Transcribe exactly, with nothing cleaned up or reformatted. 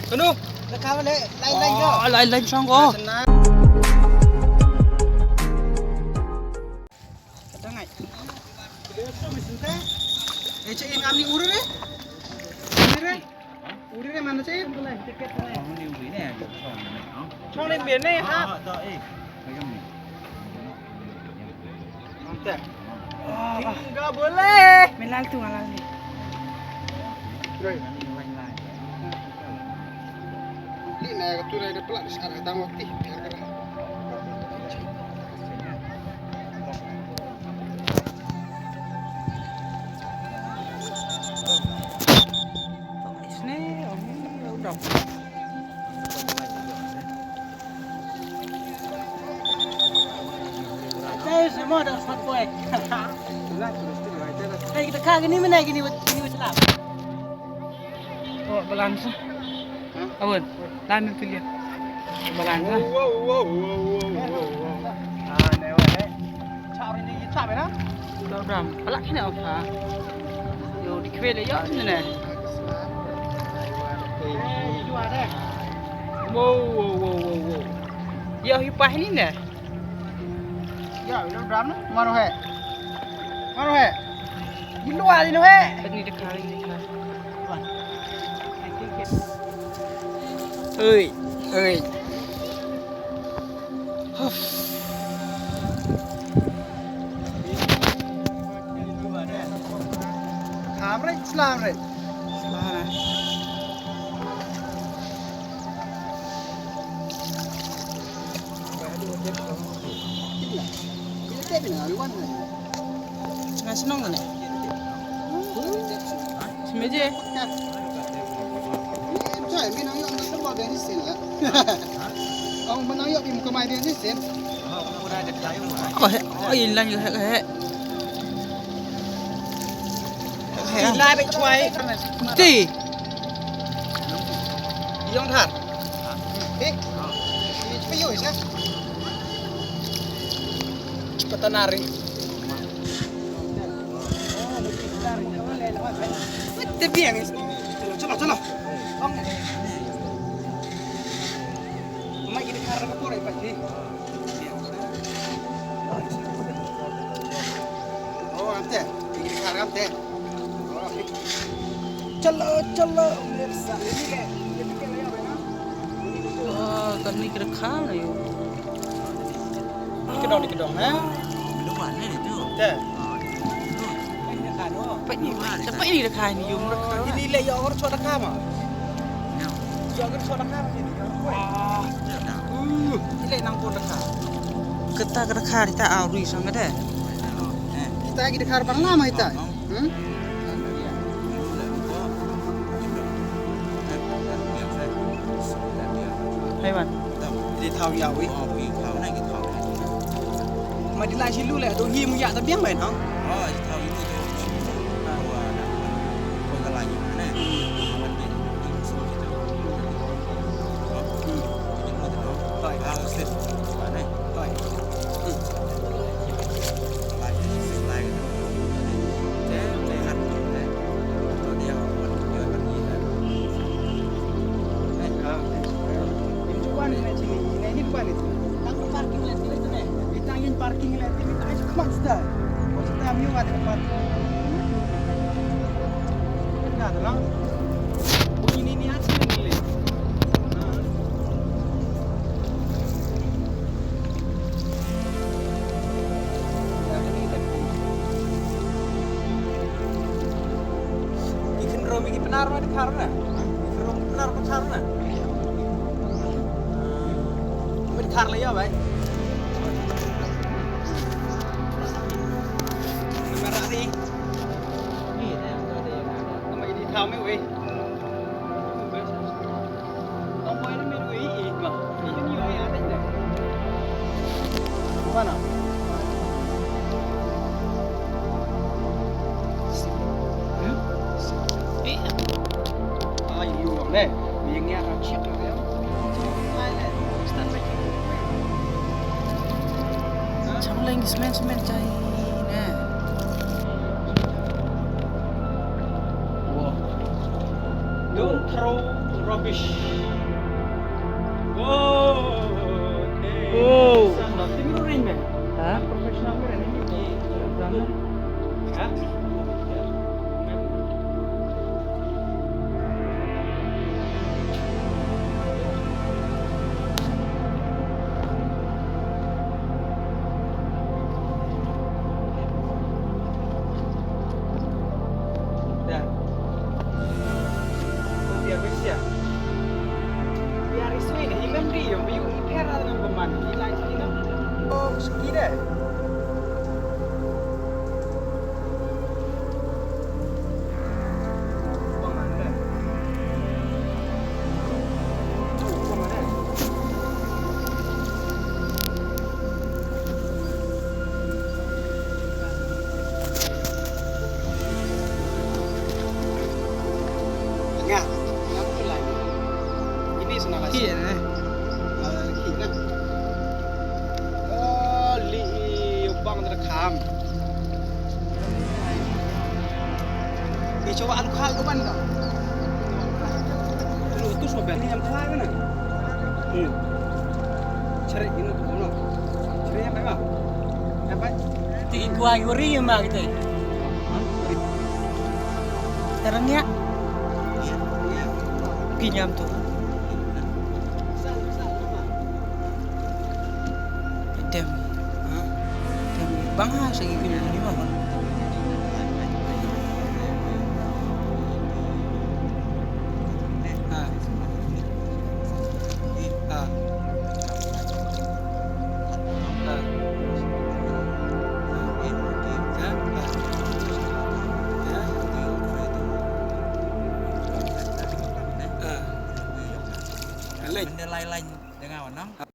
Kano? Ka ka le, lai lai ko. Oh, lai lai shong ko. Sana. Ka ta ngai. Eh, che in ngam ni uri re. Uri re. Uri re mana che in. Tiket ne. Chong le bien ne ha. Enggak boleh. Melal tu ngalal ni. Ni na ka tu na da pelak di sekarang tang waktu. Isne, oh, udah. Hey, kita kah gini mana gini wet gini wet lap. Oh, balance. Awon, lam tu dia. Balance. Wow, wow, wow, wow, wow, wow. Ah, ne wa ne. Chap ni chap na. Dam. Palak kini apa? Yo, di kwel yo ni ne. Wow, wow, wow, wow, wow. Yo, hi pah ni ne. Yo, yo, dam na. Maro hai. Maro hai. Di luar ni hai. Ni dekat, ni dekat. Oi, oi. Huff. Hamre, slamre. Slamre. Nga shnong ne. Smeje. Ko he, ko yin lang he he. He. Ti. Yong thar. Ti. Ti pa yo isa. Patanari. Te biang is. Chalo, chalo, chalo. Mai ini karena apa ya, Pak? Oh, ante. Ini karena ante. Chalo, chalo. Ini ke, ini ke laya bana. Oh, kami kira khala yo. Ni kedong, ni kedong, eh? Luar ni tu. Te. Pek ni, pek ni dekat ni, yung dekat. Ini le yo orang chot dekat ma. Yo orang chot dekat ni. Wah. Ini nang pun dekat. Kita ke dekat kita auri sama deh. Kita lagi dekat bang lama kita. Hmm? Hai man. Di thau ya wi. Ma di la shi lu le do hi mu ya ta biang bai no. Toi. Toi. Parking la timi ta ai mat sta. Ko sta mi wa ta parking. Ka ta lang. Bunyi ni ni aja ni le. Ki khynroo mi ki Pnar ma dkhar na. Ki khynroo mi Pnar ma dkhar na. Ma dkhar la ïa bai. Kamera ri. Kamera ri. Kamera ri. Chang leng semen semen chai ne. Wow. Don't throw. Rubbish. Wow. Hey. Wow. Nothing wrong, man. Huh? Professional, man. Huh? Nga, nga pun lai. Ini sana lah. Iya, eh. Ah, kita. Oh, li, bang terkam. Ni coba anu khal tu ban tau. Lu tu sobat ni yang khal mana? Hmm. Cari ini tu no. Cari yang apa? Apa? Ti kwah ïa ri ma kita. Terang ïa. Ki ñiam tu. Tem. Tem. Bang ha sa ki kini ni ma. Ha. Ha. Lai lai dengan orang.